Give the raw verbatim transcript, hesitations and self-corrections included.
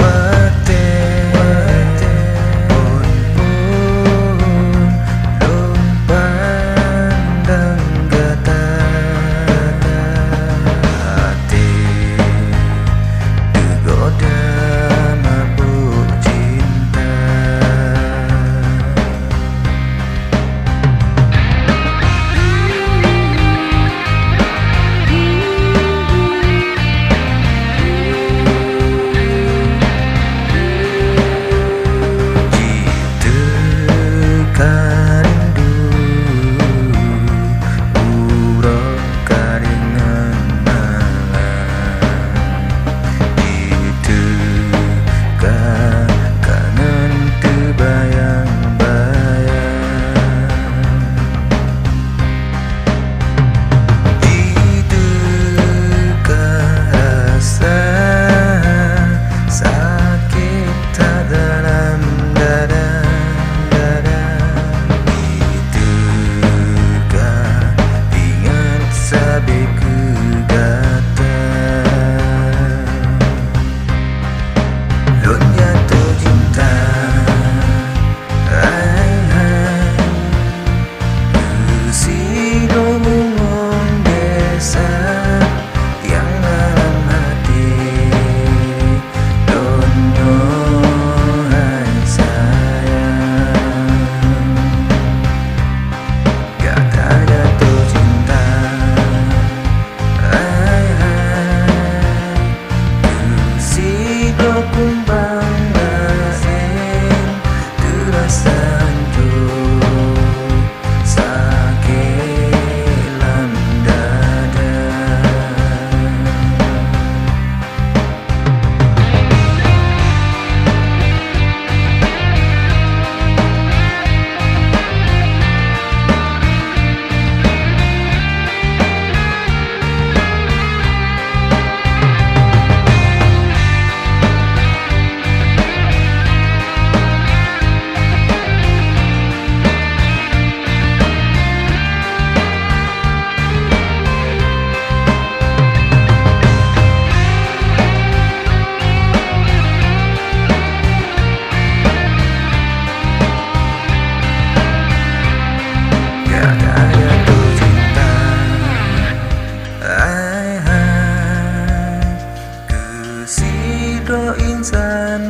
Watèe phon-phon lôn pandang gata, até teugoda mabök cinta. Jiteuka rindu uroe ka deungon malam, jiteuka kangen teubayang-bayang. Jiteuka rasa sakét that dalam dada, dada. Jiteuka ingat sabe keu gata. Lôn jatuh cinta, hai, hai, keu sidroe bungöng desya nyang na lam até lôn nyoe, hai sayang. Gata jatuh cinta, hai, hai, keu sidroe kumbang laén, teurasa hanco sakét lam dada. Gata jatuh cinta, hai, hai, keu sidroe insan